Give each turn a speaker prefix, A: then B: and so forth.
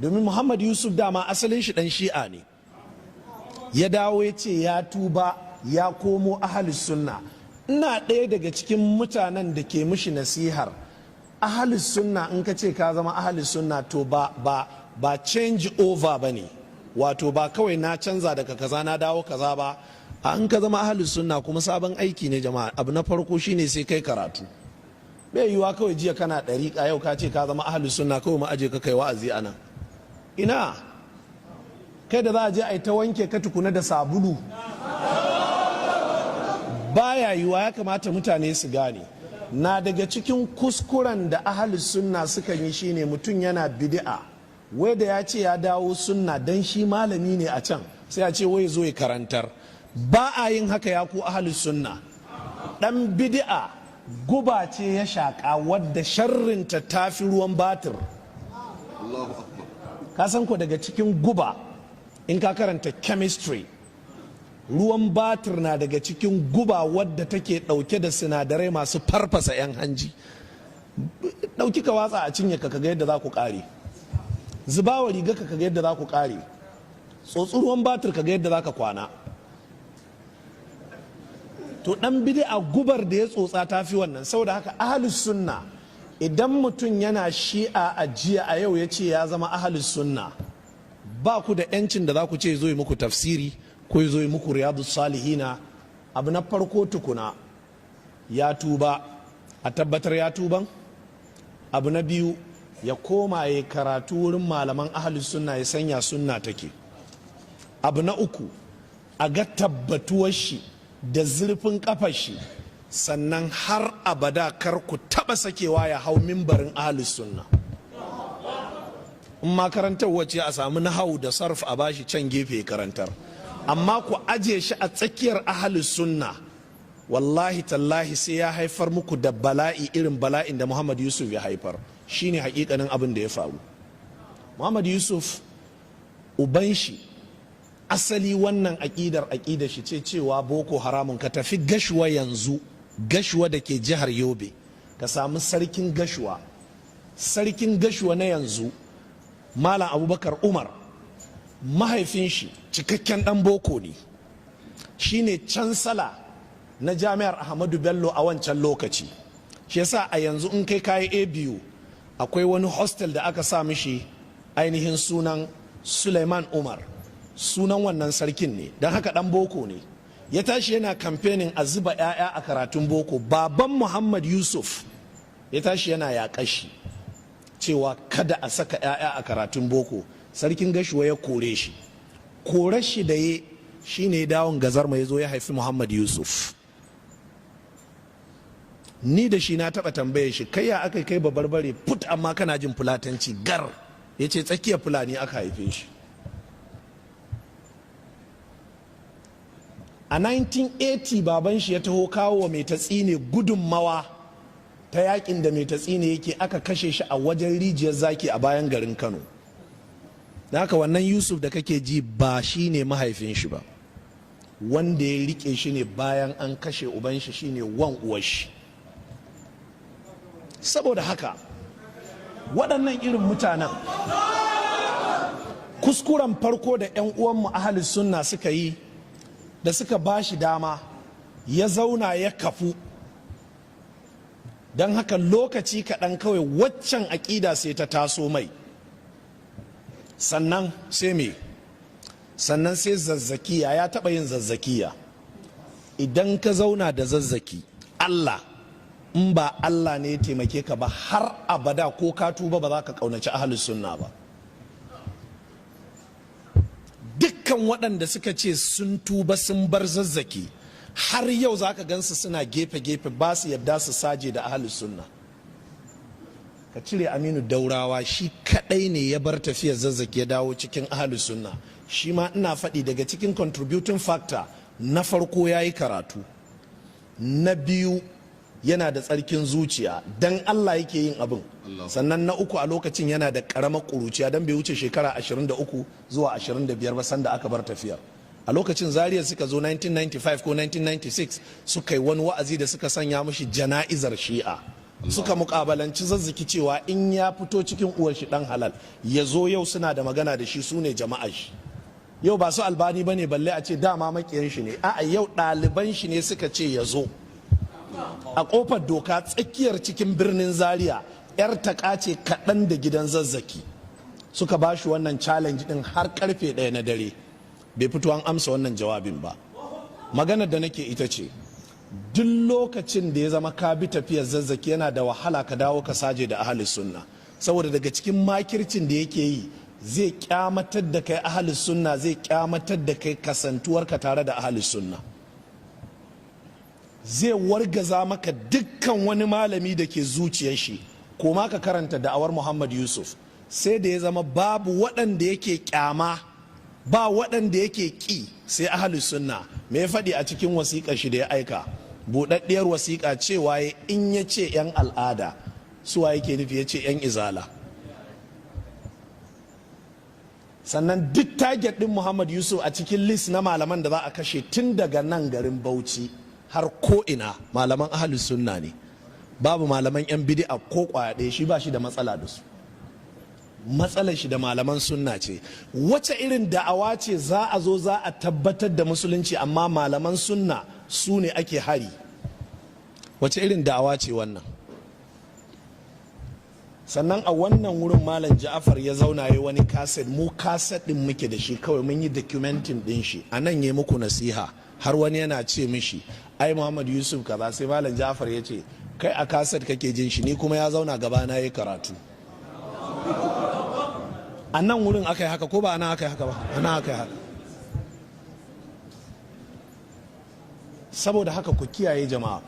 A: Domin Muhammad Yusuf dama asalin shi dan Shi'a ne, ya dawo ya ce ya tuba, ya komo ahalus sunna. Ina ɗaya daga cikin mutanen da ke mishi nasihar ahalus sunna. In ka ce ka zama ahalus sunna, to ba change over ba ne, wato ba kawai na canza daga kaza na dawo kaza ba. A in ka zama ahalus sunna kuma sabon aiki ne, jama'a. Abu na farko shine sai kai karatu. Bai yiwuwa kawai jiya kana ɗariƙa, yau ka ce ka zama ahalus sunna, kawai mu aje ka kai wa'azi ana ina kai da za a je a yi ta wanke ka tukuna da sabulu. Baya yiwuwa. Ya kamata mutane su gane, na daga cikin kuskuren da ahalus sunna suka yi shine mutum yana bid'a, wai da ya ce ya dawo sunna, dan shi malami ne a can, sai a ce wai zo ya karantar. Ba a yin haka, ya ku ahalus sunna. Dan bid'a guba ce ya shaƙa wadda sharrinta ta fi ruwan batir. Ka san ko daga cikin guba, in ka karanta chemistry, ruwan batir na daga cikin guba wadda take dauke da sinadarai masu farfasa 'yan hanji. Dauki ka watsa a cinye ka, kaga yadda za ku kare. Zubawa riga ka, kaga yadda za ku kare. Tsotsi ruwan batir, kaga yadda za ka kwana. To, dan bid'a gubar da ya tsotsa ta fi wannan. Saboda haka ahlus sunna, idan mutum yana Shi'a a jiya, a yau ya ce ya zama ahlus sunna, ba ku da yancin da za ku ce zo yi muku tafsiri ko zo yi muku Riyadu Salihina. Abu na farko tukuna, ya tuba, a tabbatar ya tuban. Abu na biyu, ya koma ya karatu wurin malaman ahlus sunna, ya sanya sunna take. Abu na uku, a ga tabbatuwar shi da zurfin kafar shi. Sannan har abada kar ku taba sakewa ya hau mimbarin ahlus sunna. In makarantar wacce a samu nahau da sarf a bashi can gefe karantar, amma ku aje shi a tsakiyar ahlus sunna, wallahi tallahi sai ya haifar muku da bala'i irin bala'in da Muhammad Yusuf ya haifar. Shine hakikanin abin da ya faru. Muhammad Yusuf, uban shi asali wannan aƙidar, aƙidar shi ce cewa boko haramun. Ka tafi Gashuwa yanzu, Gashuwa da ke jihar Yobe, ka samu sarkin Gashuwa. Sarkin Gashuwa na yanzu, Malam Abubakar Umar, mahaifin shi cikakken dan boko ne, shine chancellor na Jami'ar Ahmadu Bello a wancan lokaci. Shi yasa a yanzu in kai kayi ABU, akwai wani hostel da aka sa mishi ainihin sunan Suleiman Umar, sunan wannan sarkin ne. Don haka dan boko ne, ya tashi yana campaigning a zuba 'ya'ya a karatun boko. Baban Muhammad Yusuf ya tashi yana yaƙa shi cewa kada a saka 'ya'ya a karatun boko. Sarkin Gashuwa ya kore shi. Kore shi da ya shine dawon gazarma, ya zo ya haifi Muhammad Yusuf. Ni da shi na taba tambaye shi, "Kai, ya aka kai Babarbare put amma kana jin Fulatanci gar?" Ya ce tsakiyar Fulani aka haife shi. A 1980 baban shi ya taho kawo wa Mai Tatsine gudunmawa ta yakin da Mai Tatsine yake, aka kashe shi a wajen Rijiyar Zaki a bayan garin Kano. Da haka wannan Yusuf da kake ji ba shi ne mahaifin shi ba, wanda ya rike shi ne bayan an kashe uban shi, shine wan uwar shi. Saboda haka waɗannan irin mutanen, kuskuren farko da 'yan uwanmu ahli sunna suka yi da suka ba shi dama ya zauna ya kafu, don haka lokaci kaɗan kawai waccan aƙida sai ta taso mai. Sannan sai me? Sannan sai Zazzakiya. Ya taɓa yin Zazzakiya. Idan ka zauna da Zazzaki, Allah, in ba Allah ne ya taimake ka ba, har abada ko ka tuba ba za ka ƙaunaci ahalus sunna ba. Dukkan waɗanda suka ce sun tuba sun bar Zazzaki, har yau za ka gansu suna gefe-gefe, ba su yadda su saje da ahalus sunna. Ka cire Aminu Daurawa, shi kadai ne ya bar tafiyar Zazzaki ya dawo cikin ahalus sunna. Shi ma ina faɗi, daga cikin contributing factor, na farko ya yi karatu, na biyu yana da tsarkin zuciya, dan Allah yake yin abin, sannan na uku a lokacin yana da karamar ƙuruciya, don bai wuce shekara 23 zuwa 25 ba sanda aka bar tafiyar. A lokacin Zaria suka zo 1995 ko 1996, suka yi wani wa'azi da suka sanya mashi jana'izar Shi'a. Suka mukabalanci Zazzaki cewa in ya fito cikin uwar shi dan halal ya zo yau, suna da magana da shi. Su ne jama'a shi. Yau ba su Albani ba ne, balle a ce dama makiyan shi ne. A'a, yau ɗaliban shi ne suka ce ya zo a Kofar Doka, tsakiyar cikin birnin Zaria, yar taka ce kaɗan da gidan Zazzaki. Suka ba shi wannan challenge din har karfe 1 na dare bai fito an amsa wannan jawabin ba. Maganar da nake ita ce, duk lokacin da ya zama ka bi tafiyar Zazzaki, yana da wahala ka dawo ka saje da Ahalus Sunna, saboda daga cikin makircin da yake yi, zai kyamatar da kai Ahalus Sunna, zai kyamatar da kai kasantuwarka tare da Ahalus Sunna, zai wargaza maka dukkan wani malami da ke zuciyar shi. Ko ma ka karanta da'awar Muhammad Yusuf, sai da ya zama babu waɗanda yake kyama, ba waɗanda yake ƙi sai Ahalus Sunna. Me ya faɗi a cikin wasiƙar shi da ya aika, buɗaɗɗiyar wasiƙa? Cewa in ya ce 'yan al'ada, suwa yake nufi? Ya ce 'yan Izala. Sannan duk target ɗin Muhammad Yusuf a cikin list na malaman da za a kashe, tun daga nan garin Bauchi har ko'ina, malaman Ahalus Sunna ne. Babu malaman 'yan bidi'a ko kwaya ɗaya. Shi ba shi da matsala da su, matsalar shi da malaman Sunna ce. Wace irin da'awa ce za a zo za a tabbatar da Musulunci, amma malaman Sunna su ne ake hari? Wace irin da'awa ce wannan? Sannan a wannan wurin Malam Ja'afar ya zauna ya wani kaset. Mu kaset din muke da shi, kawai mun yi documenting din shi. A nan ya muku nasiha, har wani yana ce mishi ai Muhammad Yusuf kaza, sai Malam Ja'afar ya ce, "Kai a kaset kake jin shi, ni kuma ya zauna gaba na yi karatu." A nan wurin aka yi haka, ko ba a nan aka yi haka ba? A nan aka yi haka. Saboda haka ku kiyaye, jama'a.